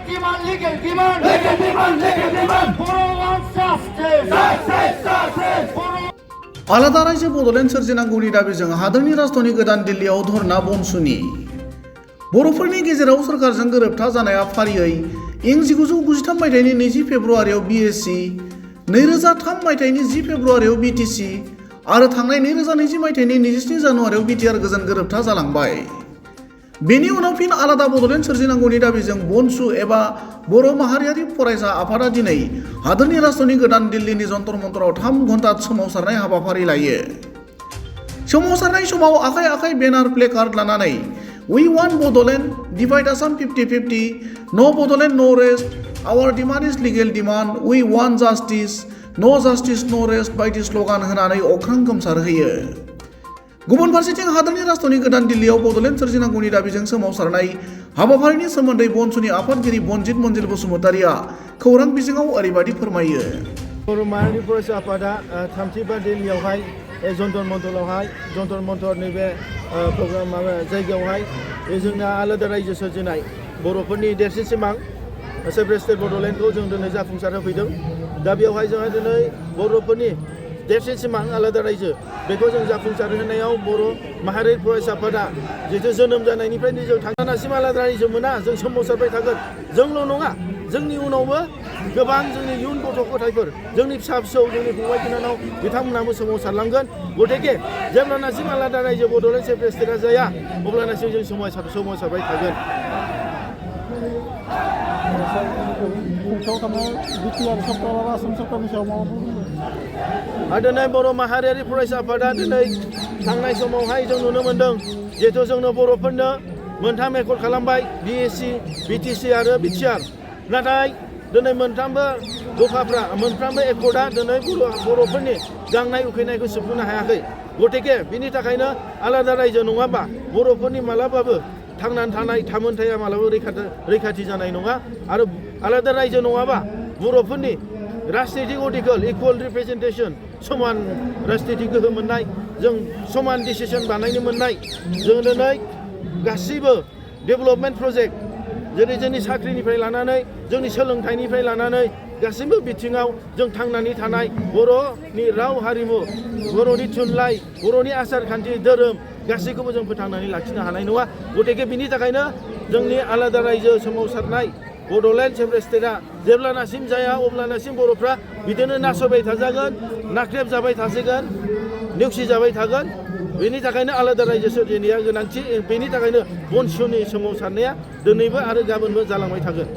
demand, legal demand. Boro wants justice. Boro आलादा रायजो बड'लेण्ड सोरजिनांगौनि दाबिजों हादोरनि राजधानी गोदान दिल्लीयाव धर्ना बनसुनि बर'फोरनि गेजेराव सोरखारजों गोरोबथा जानाया फारियै इं 1993 मायथाइनि 20 फेब्रुआरियाव बिएसि 2003 मायथाइनि 10 फेब्रुआरियाव बिटिसि आरो थांनाय 2020 मायथाइनि 27 जानुवारियाव बिटिआर गोजोन गोरोबथा जालांबाय। बेनि उनाव फिन आलादा बड'लेण्ड सोरजिनांगौनि दाबिजों बनसु एबा बर' माहारियारि फरायसा आफादा दिनै हादोरनि राजधानी गोदान दिल्लीनि जन्तर मन्तराव 3 घन्टा सोमावसारनाय हाबाफारि लायो। सोमावसारनाय समाव आखाइ आखाइ बेनार प्लेकार्ड लानानै We want Bodoland, divide Assam 50-50, no Bodoland, no rest, our demand is legal demand, we want justice, no justice, no rest बायदि स्ल'गान होनानै अख्रां गोमसारहोयो। गुबुन फारसेथिं हादोरनि राजधानी गोदान दिल्लीयाव बड'लेण्ड सोरजिनांगौनि दाबिजों सोमावसारनाय हाबाफारिनि सोमोन्दै बनसुनि आफादगिरि बनजित मन्जिल बसुमतारिया खौरां बिजोङाव ओरैबायदि फोरमायो। बर' माहारिनि फरायसा आफादा 34 दिल्लीयावहाय जन्तर मन्तरनि बे प्रग्राम जायगायावहाय जोंना आलादा रायजो सोरजिनाय बर'फोरनि देरसिन सिमां सेपारेट स्टेट बड'लेण्डखौ जों दिनै जाफुंसार होफैदों। दा बेवहाय जोंहा दिनै बर'फोरनि देरसिन सिमां आलादा रायजो बेखौ जों जाफुंसार होनायाव बर' माहारियारि फरायसा आफादा जिहेतु जोनोम जानायनिफ्रायनो जों थांनासिम आलादा रायजो मोना जों सोमावसारबाय थागोन। जोंल' नङा जोंनि उनावबो गोबां जोंनि इयुन गथ' गथायफोर जोंनि फिसा फिसौ जोंनि फंबाय बिनानाव बिथांमोनाबो सोमावसारलांगोन। गथिखे जेब्लानासिम आलादा रायजो बड'लेण्ड सेपारेट स्टेटआ जाया अब्लानासिम जों सोमावसारबाय थागोन। दिनै बर' माहारियारि फरायसा आफादा दिनै थांनाय समावहाय जों नुनो मोन्दों जिहेथु जोंनो बर'फोरनो मोनथाम एकर्ड खालामबाय बिएसि बिटिसि आरो बिटिआर नाथाय दिनै मोनफ्रोमबो दफाफ्रा मोनफ्रोमबो एकर्डआ दिनै बर'फोरनि गांनाय उखैनायखौ सुफुंनो हायाखै। गथिखे बिनि थाखायनो आलादा रायजो नङाबा बर'फोरनि मालाबाबो थांनानै थानाय थामोनथाया मालाबाबो रैखाथि जानाय नङा आरो आलादा रायजो नङाबा बर'फोरनि राजनितिक अर्टिकल इकुवेल रिप्रेजेन्टेसन समान राजनितिक गोहो मोननाय जों समान डिसिसन बानायनो मोननाय जों दिनै गासैबो डेभेलपमेन्ट प्रजेक्ट जेरै जोंनि साख्रिनिफ्राय लानानै जोंनि सोलोंथाइनिफ्राय लानानै गासैबो बिथिङाव जों थांनानै थानाय बर'नि राव हारिमु बर'नि थुनलाइ बर'नि आसार खान्थि धोरोम गासैखौबो जों फोथांनानै लाखिनो हानाय नङा। गथिखे बिनि थाखायनो जोंनि आलादा रायजो सोमावसारनाय बड'लेण्ड सेपारेट स्टेटआ जेब्लानासिम जाया अब्लानासिम बर'फ्रा बिदिनो नासयबाय थाजागोन नाख्रेब जाबाय थासिगोन नेवसि जाबाय थागोन। बेनि थाखायनो आलादा रायजो सोरजिनाया गोनांथि। बेनि थाखायनो बनसुनि सोमावसारनाया दिनैबो आरो गाबोनबो जालांबाय थागोन।